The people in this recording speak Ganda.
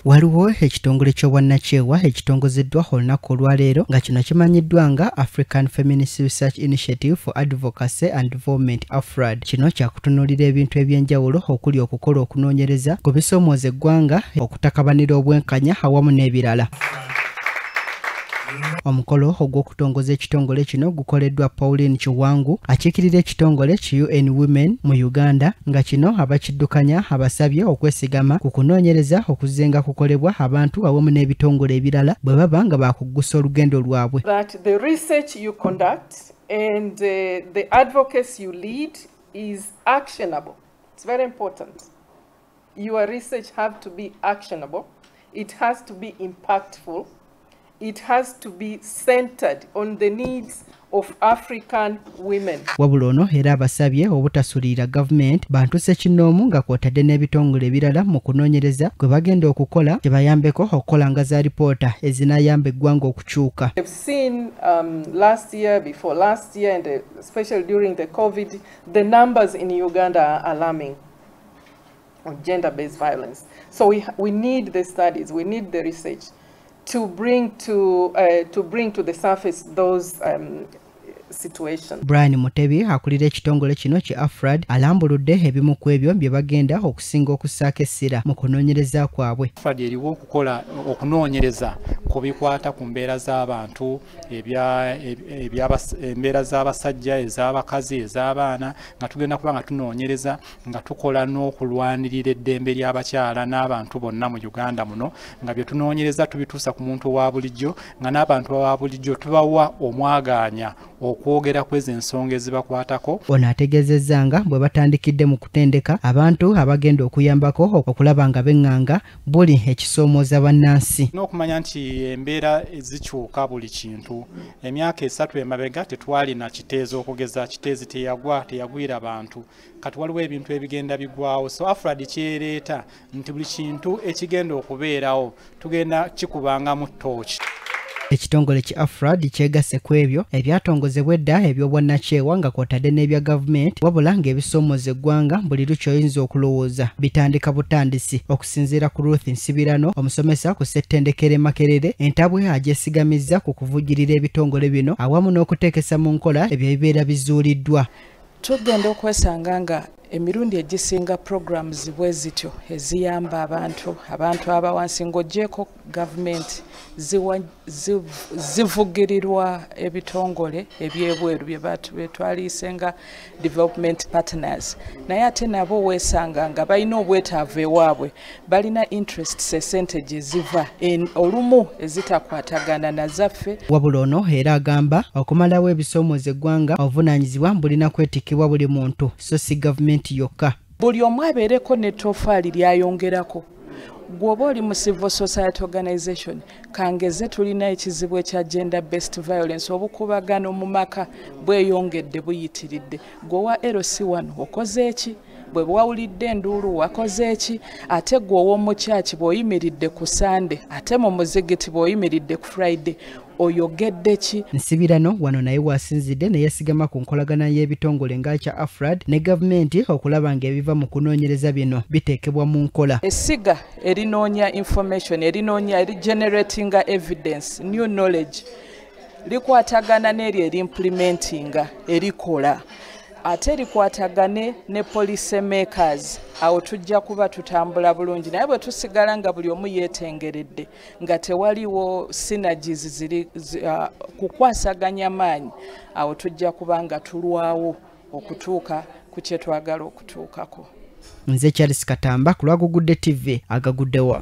Waliwo ekitongole ky'obwannakyewa ekitongozeddwa olunaku olwaleero nga kino kimanyiddwa nga African Feminist Research Initiative for Advocacy and Development, AFRAD. Kino kyakutunuulira ebintu ebyenjawulo okuli okukola okunoonyereza ku bisoomooza eggwanga, okutakabanira obwenkanya awamu n'ebirala. Omukolo ogw'okutongoza ekitongole kino gukoleddwa Pauline Kiwangu akiikirira ekitongole ki UN Women mu Uganda, nga kino abakiddukanya abasabye okwesigama ku kunoonyereza okuzenga kukolebwa abantu awamu n'ebitongole ebirala bwe baba nga baakuggusa olugendo lwabwe. That the research you conduct and the advocacy you lead is actionable. It's very important. Your research have to be actionable. It has to be impactful. It has to be centered on the needs of African women. Wabula ono era abasabye obutasuulirira gavumenti bantu ssekinnoomu nga kw'otadde n'ebitongole ebirala mu kunoonyereza kwe bagenda okukola kyebayambeko okukola nga za lipoota ezinaayamba eggwanga okukyuka. We've seen last year, before last year, and especially during the COVID, the numbers in Uganda are alarming on gender-based violence. So we need the studies, we need the research to bring to the surface those situations. Brian Mutebi akulira ekitongole kino ki AFRAD alambuludde ebimu ku ebyo bye bagenda okusinga okussaako essira mu kunoonyereza kwabwe. AFRAD eriwo okukola okunoonyereza ku bikwata ku mbeera z'abantu, embeera z'abasajja, ez'abakazi, ez'abaana, nga tugenda kuba nga tunoonyereza nga tukola n'okulwanirira eddembe ly'abakyala n'abantu bonna mu Uganda muno, nga bye tunoonyereza tubituusa ku muntu owa bulijjo, nga n'abantu aba bulijjo tubawa omwagaanya okwogera ku ezo ensonga ezibakwatako. Ono ategeezezza nga bwe batandikidde mu kutendeka abantu abagenda okuyambako okulaba nga beŋŋanga buli ekisoomooza bannansi. N'okumanya nti embeera zikyuka buli kintu. Emyaka 3 emabega tetwalina Kiteezi, okugeza Kiteezi teyagwa, teyagwira bantu. Kati waliwo ebintu ebigenda bigwawo, so AFRAD kyereeta nti buli kintu ekigenda okubeerawo tugenda kikubangamu ttooki. Ekitongole ki AFRAD kyegasse ku ebyo ebyatongozebwa edda eby'obwannakyewa nga kw'otadde n'ebya gavumenti, wabula ng'ebisoomooza eggwanga buli lukya oyinza okulowooza bitandika butandisi. Okusinziira ku Ruth Nsibirano, omusomesa ku ssettendekero e Makerere, entabwe agyesigamizza ku kuvujjirira ebitongole bino awamu n'okuteekesa mu nkola ebyo ebibeera bizuuliddwa. Tugenda okwesanga nga emirundi egisinga programs bwe zityo eziyamba abantu abawansi, ng'ogyeko gavumenti, zivugirirwa ebitongole ebyebweru bye twaliise nga development partners, naye ate nabo weesanga nga balina obwetaavu ewaabwe, balina interests, esente gye ziva olumu ezitakwatagana na zaffe. Wabula ono era agamba okumalawo ebisoomooza eggwanga obuvunaanyizibwa bulina kwetikkibwa buli muntu so si gavumenti yokka. Buli omu abeereko n'ettofaali lyayongerako. Gw'oba oli mu civil society organization, kangeze tulina ekizibu ekya gender based violence, obukubagano mu maka bweyongedde, buyitiridde, gwe owa LC wano okoze eki? Bwe bwawulidde enduulu wakoze eki? Ate gwe ow'omukyaki bw'oyimiridde ku Sande, ate mu muzigiti bw'oyimiridde ku Friday, oyogedde ki? Nsibirano wano naye wasinzidde ne yeesigama ku nkolagana y'ebitongole ng'akya AFRAD ne gavumenti okulaba ng'ebiva mu kunoonyereza bino biteekebwa mu nkola. Essiga erinoonya information, erinoonya, erigeneratinga evidence, new knowledge, likwatagana n'eryo eriimplementinga, erikola, ate likwatagane ne policy makers, awo tujja kuba tutambula bulungi. Naye bwe tusigala nga buli omu yeetengeredde, nga tewaliwo synergies ziri kukwasaganya maanyi, awo tujja kuba nga tulwawo okutuuka ku kye twagala okutuukako. Nze Charles Katamba ku lwagugudde TV agaguddewo.